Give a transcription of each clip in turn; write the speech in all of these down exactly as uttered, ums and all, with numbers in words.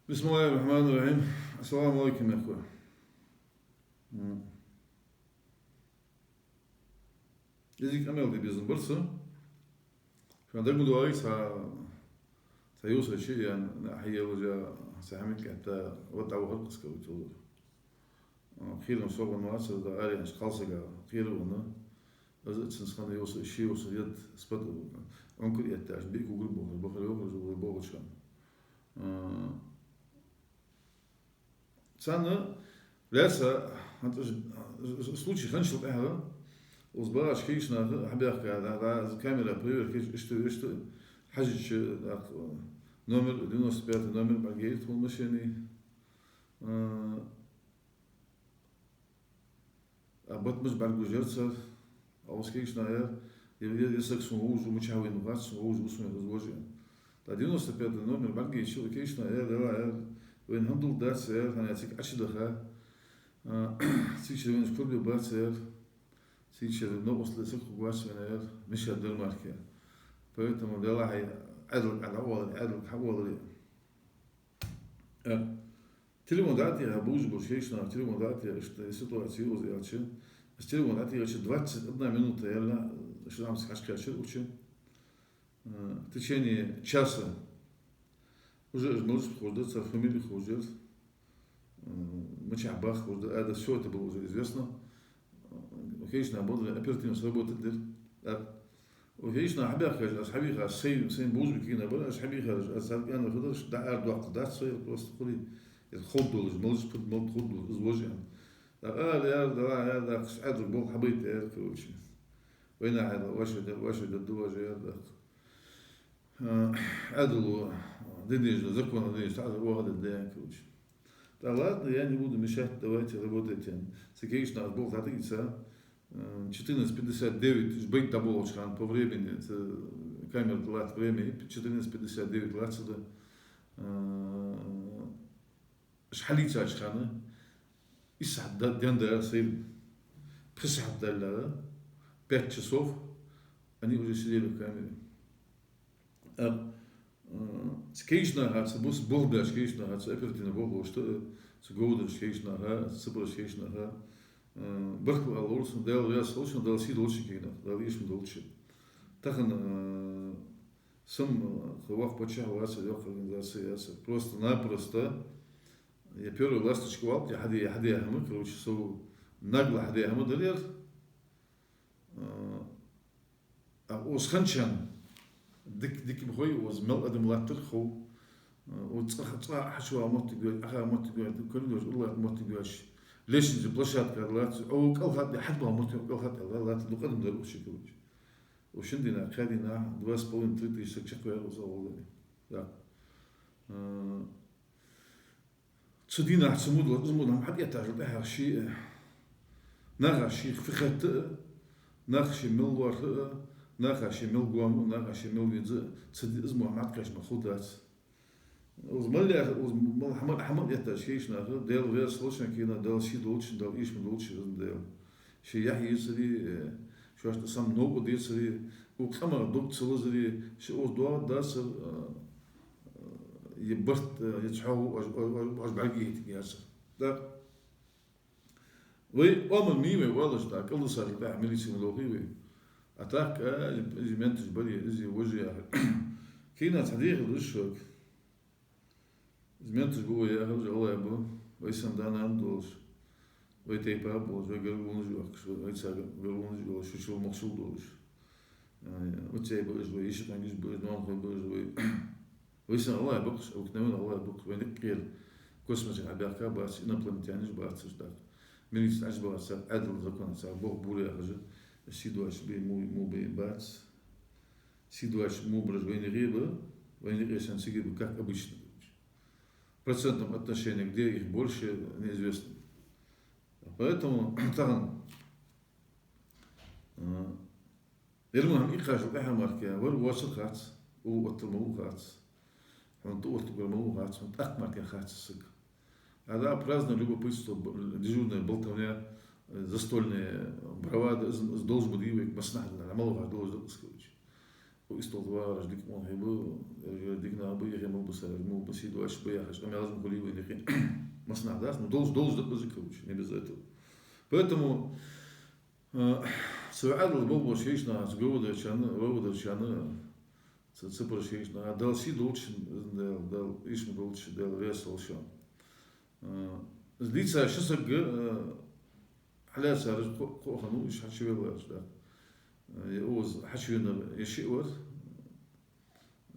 بسم الله الرحمن الرحيم. السلام عليكم, мехкахой. М. Из къамаьл де безам бар са. Шоана дагадоагӀий, цхьа, цхьа йовсара ши а яьнна, хьаеллача, цхьа хӀама кхийтта, ватта вахар кхаскалуцул. Кхерам согӀан вацар, да, аренаш кхалсага кхеравенна. Аз а цунца хана йовсара, ши йовсара ядда спад. Онкар етташ, биъ кугар бохар, бахар йохар жугар бохача хана. Царна лаьца, хӀанз, случай хинначул тӀехьагӀа, уж багӀаш кагийча наха хьабаьхка, да, да, камера проверка, иштта, иштта, хьажача, да, номер, девяносто пятый номер бӀаргаяйра тхона машина. А, А бат маж бӀаргагуш яр цар, а уж кагийча наха аьлар, ер, ер, ер саг сона вовзаш ва, мичахьа вайнав хац, сона вовзаш ва, сона из вож, аьнна. ТӀаккха девяносто пятый номер бӀаргаяйча, кагийча наха аьлар, аьлар, вайна хӀама дулларгдац, аьлар, хӀана аьлча цига Ӏочудаха, а, цигачара вайна курбе бац, аьлар, цигачара новкъостал саг хургвац вайна, аьлар, мишта дар марке. Поэтому, Даьлахьа, Ӏаьдалга дӀаваларе, Ӏаьдалга хьаваларе. Э, телефон дӀатӀатеха, бувзаш болча кагийча наха телефон дӀатӀатеха, иштта ситуаци я из аьлча. Аз телефон дӀатӀатехача двадцать одна минута яьлча, ши ламаз хьакхаьчар укх чу. Э, в течение часа уже уж малаш ховш дар, цар фамили ховш дар, э, мичахьа бах ховш дар, аьлча, всё это было уже известно. Кагийча наха бовзар оперативно сработать дир. ТӀаккха кагийча наха хьабаьхкача, аз хьавийха, сай, сайна бувзабе кагий нах бар, аз хьабийхараш, аз царга аьннар фуд, аьлча, дӀаара доаккхаргдац со, ер просто хури, ер ховргдолаш, малаш пуд мал ховргдолаш, из вож, аьнна. ТӀаккха ала, аьлар, да, аьлар, дӀаккха Ӏаьдалга болх хьабайта, аьлар, короче. Вайна Ӏаьдал, ваша дер, ваша дер, ду важ, аьлар, дӀаккха. Э, Ӏаьдало, дин дезаш, закона дезаш, таӀазар вахар да, короче. Да ладно, я не буду мешать, давайте работайте. Цу кагийча наха болх дӀатӀаийца, э, четырнадцать пятьдесят девять, уж байта дӀаболхача хана по времени, цу камера тӀа латта время, четырнадцать пятьдесят девять латташ да, э, уж хьалийцача хана, исс сахьат да-, денна да, сайра пхи сахьат даьлар, пять часов, они уже сидели в камере. А, э, цу кагийча наха, цу бус-, болх беш кагийча наха, цу оперативни болхлошта, э, цу говзарча кагийча наха, цу цӀабарча кагийча наха, э, баркал ала ловра сона, Даьла раьза хилва шоана, Дала сий долда шун, кагий нах, Дала эшам долда шун. Тахан, э, сам, э, воккха паччахь вацар, йоккха организаци яцар. Просто-напросто я первая ласточка валт, я хьаде, я хьаде хӀама, короче, со нагло хьаде хӀама дар ер. Э, А оз ханчан дик, дика бахой, оз мел адам латтар хов. Оз цӀа, цӀа хьачувала моттиг йоацаш, Ӏаха моттиг йоацаш, коридораш уллат моттиг йоацаш, лестничный площадка латташ, о, кӀалхатӀа, хьатӀабаха моттиг кӀалхатӀа латташ, дукха адам дар укх чу, короче. Укх шин дийнахьа, кхаь дийнахьа два с половиной, три тысячи саг чакхваьр укхаза гӀолла. Да. Э, Цу дийнахьа цу мудла, из мудла хӀама хьатӀаэттачул тӀехьагӀа ши, э, наха шийх фу хетта а, наха ше мел лоархӀа а, наха ше мел гоама а, наха ше мел веза а, цу ди-, из мо хӀама хьатӀакхаьча ма хургдац. Уж мел лаьрхӀа, уж мел хӀама, хӀама эттача кагийча наха, Даьла раьза хилва шоана, кагий нах, Дала сий долда шун, Дала эшам долда шун, везан Даьла. Шоай яхь ецаре, э, шоашта сам новкъа децаре, укх къамах дог ца лазаре, шо оз доагӀаргдацар, э, э, е барт, э, е цхьоагӀо оаш, оаш, оаш, оаш бӀаргаяйтаргьяцар. ТӀаккха вай Ӏомал ма йий вай, валлахӀи, да, кӀалдисачул тӀехьагӀа милице ма лохий вай. А так, э, из менташ баре, из вожа яхар. Кагий нах, цхьа дехар да шуга. Из менташ ба вай яхар, уж гӀалгӀай ба, вай санна да-нана долаш, вай тайпа болаш, вай гаргалонаш йоахкаш, вай, вай царга гаргалонаш йолаш, шучул-мохчул долаш. Э, уцай ба уж вай, йишикъонгаш ба уж, ноанахой ба уж вай. Вай санна гӀалгӀай ба-кх уж, обыкновенный гӀалгӀай ба-кх уж, вайна юкъера космосе хьабаьхка бац, инопланетянаш бац уж, тӀаккха. Милице Ӏочубаха цар, Ӏаьдала, закона цар болх бора яхаш, сий доацаш бе, мо, мо бе бац. Сий доацаш мо бараш вайна юкъе ба, вайна юкъе санна цига ба, как обычно. В процентном отношении, где их больше, неизвестно. Поэтому тахан, э, ер мо хӀама иккхачул тӀехьагӀа мара-кх, вар воацар хац, уллув оттар малув хац, хьона тӀаоттаргвар малув хац, хьона тӀаккха мара-кх хац саг. А да, праздное любопытство, б-, дежурная болтовня, э, застольная бравада, из, из долаш ма дий вайга, массанахьа дӀа мел ваха долаш да-кх из, короче. Истол тӀа вагӀараш дика къонахий ба, ераш дика нах ба, яхе мел ба са, мел ба сий доацаш ба яхаш, къамаьл хулий вайна юкъе. Массанахьа дац, но долаш, долаш да из, короче, не без этого. Поэтому, а, цу Ӏаьдала болх беш хилча нах, цу ГОВД-чарна, ВВД-чарна, цу, цу цӀагӀарча хилча нах, Дала сий долда, Дала, Дала ишма долда, Дала раьза хилва шоана. А, из дийца ши саг, а, хьалаьцараш кхо-, кхоъ хиннав, уж хьачувеллараш, да. А, е укхаза хьачувенар, е шиъ вар.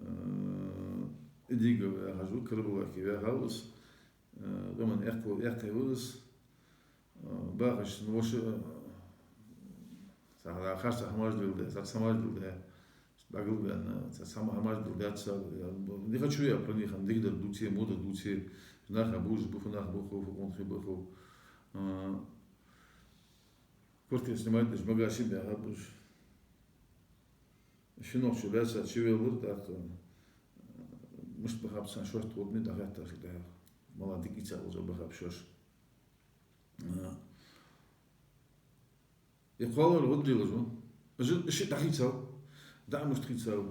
А, Идигов яхаш ва, Карабулаке ваьхав из. А, къаман эккхал-, эккхай ва из. А, бахаш цун воша, а, цхьа харц хӀамаш дилла да, цхьа хӀамаш дилла да. ДӀагулбаьнна, цхьа хӀама-, хӀамаш дилла дац цар. Я не хочу я про них, ам дикадар дувце, водар дувце, наха бувш ба, фу нах ба, фу къонахий ба. А, квартира снимать деш, магазин баьхаб уж. Шиннахчо лаьца чувеллар, тӀаккха, а, мишта бахаб царна шоашта гӀоргда дӀахаьттачул тӀехьагӀа. Мала дика ийца волаш бахаб шоаш. А, Е кхоалагӀа гӀо дилла ва. Из, из шиъ дӀахийцав. ДӀа мишта хийцав.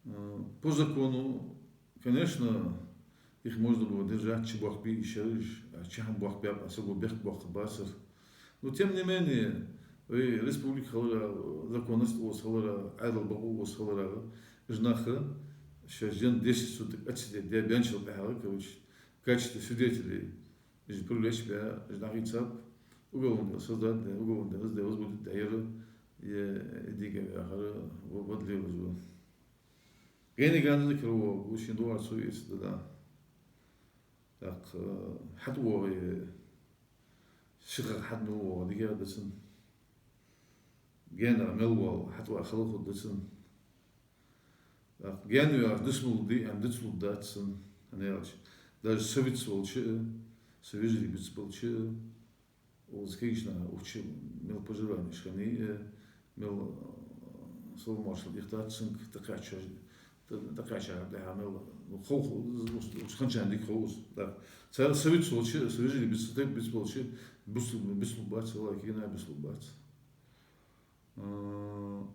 Э, по закону, конечно, их можно было держать, чу боахк бий шераш, а чу хӀама боахк баьб, а саго бехк боаккхаргбацар. Но тем не менее, вай республика хилара, законность укхаза хилара, Ӏаьдала бокъо укхаза хилара, уж нах шоай жен десять суток отсидеть даь баьнначул тӀехьагӀа, короче, в качестве свидетелей уж привлечь баь, уж дӀахийцаб, уголовное дело создать даь, уголовное дело возбудить даь яр, е Идигов яхар, во-, во дилла ва из. Гени ганза кара воагӀа, шин дугӀар цо эца да. ТӀаккха, э, хьатӀавоагӀе, ши хьа хьатӀа мел воагӀа, дика да цун. Гена мел вола, хьатӀаваха хала хургда цун. ТӀаккха гаьна ваьлча дицлургдий аьнна, дицлургдац цун, хӀана аьлча, даже со вицволча а, са вежарий бицбелча а, укхаза кагийча наха укх чу мел проживание хиннай а, мел, а, салон-маршал ихдац цунга, тӀакхаьчача, тӀа-, тӀакхаьчача тӀехьа мел, ну, хов-, укх ханчан дика хов из. ТӀаккха цар со вицволча а, са вежарий биц-, тайп бицбелча а, бицл-, бицлургбац, валлахӀи, кагий наха бицлургбац. А,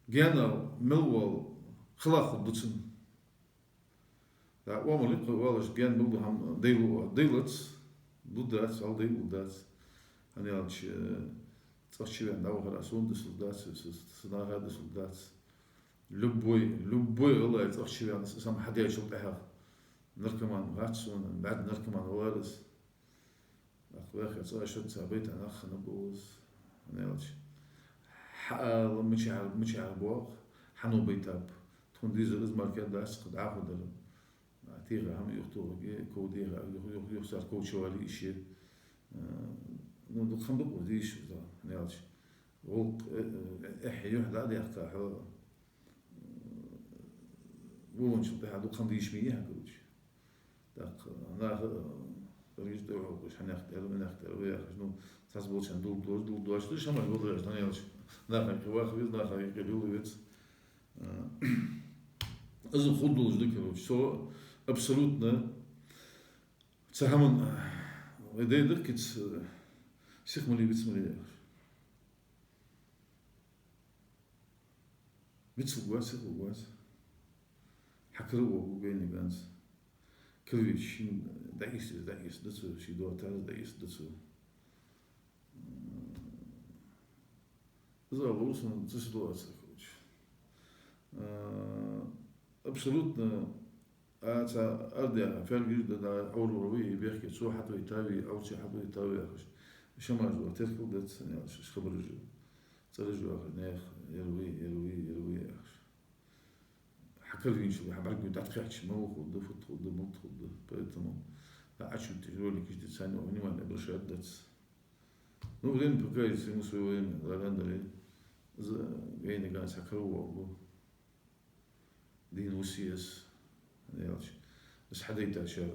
гаьна мел вола хала хургда цун. ДӀа оамал я-кх, валлахӀи, гаьна мел дола хӀама дайлу, дайлац, лургдац, хьал дайлургдац. ХӀана аьлча, цӀагӀа чувена дӀавахар а сона дицлургдац, са, са, са наха дицлургдац. Любой, любой гӀалгӀай цӀагӀа чувена, са сам хьадаьчул тӀехьагӀа. Наркоман вац сона, бӀаьда наркоман валар из. Нах ваьхе цӀа шозза ца байташ нах хиннаб укхаза, хӀана аьлча, хьаала мичахьара, мичахьара боагӀа, хьано байтаб. Тхона дезар из мара кхы дац, кхы дӀахо дар. А, тӀехьа хӀама юхатохаргья, ков дехьа, юха, юха, юха цар ков чувале йиш я. А, ну, дукха хӀама да укхаза дезаш, хӀана аьлча, гӀулакх, э, э, эхь юхь дӀа а даьккха, хьо валанчул тӀехьа дукха хӀама дийша ма йий хьа, короче. ТӀаккха наха, э, рижа тӀа вахаш, хьанех тӀера, минех тӀера ва яхаш, ну, цхьацца болчарна дулд дош, дулд дош, ду шамай валараш, хӀана аьлча, наха юкъе ваха веза, наха юкъе билла веза. Э, из хургдолаш да, короче. Со абсолютно цу хӀаман, э, вай дай даккхиц, э, сих ма ле, виц ма ле яхаш. Вицлургвац, сихлургвац. Хьакара воагӀа гени ганз. Кара вийча шийна дӀаэцар, дӀаэцаргда цо, ший доа тӀара дӀаэцаргда цо. Из ала ловра сона цу ситуацех, короче. А, абсолютно А цхьа аргда, фаргаш да, да, Ӏовра вар вий, бехке цо хьатӀавайтав вий, Ӏовча хьатӀавайтав вий яхаш. Шамаш дола теркал дац, хӀана аьлча, уж хабараш, цӀераш йоахаш, наьха, ер вий, ер вий, ер вий яхаш. Хьакара вийначул, хьа бӀаргагуш дӀатӀакхаьчача, мала хургда, фуд хургда, муд хургда. Поэтому, да, Ӏочуотташ роликаш дийца, царна внимание обращать дац. Ну, время покажет ему своё время, Лоран Дарей. Из вайна ганз хьакара воагӀа. Дийна вусияс, хӀана аьлча, из хьадайта шоай,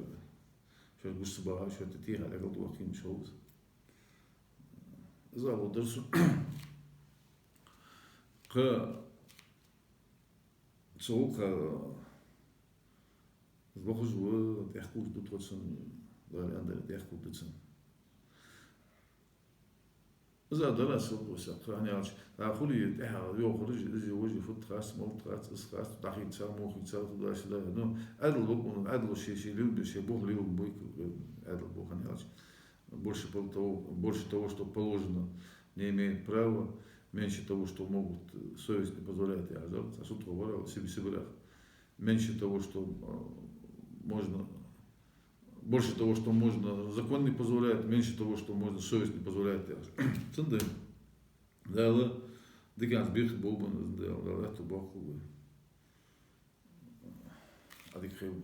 шоай гуш ца багӀа, шоай тӀехьа дӀакъалдоаккхийна шоай из. Из ала ловра сона. Кхы цу гӀулакха лохаш ва, тӀехкхувш да тхо цунна, Лоран Дарей тӀехкхувш да цунна. Из а дар аз хӀаллакъвоса, хӀана аьлча, нах хулий тӀехьа йохараш, из важий фуд хац, мала хац, из хац, дӀахийцар, мохийцар, туда-сюда. Ну, Ӏаьдал бакъ, Ӏаьдало ший, ший лилба, ший бух лилба бой, Ӏаьдал бу, хӀана аьлча. Больше пол-, того, больше того, что положено, не имеет права, меньше того, что могут, э, совесть не позволяет, яхаш дар. Аз хӀанз тхо вара, Сиб-, Сибрах. Меньше того, что, э, можно, больше того, что можно, закон не позволяет, меньше того, что можно, совесть не позволяет, яхаш. Цудухьа Дала диканца бийхаб бубан, Дала, Дала аьттув боаккхалба вай. Ӏадика хийла.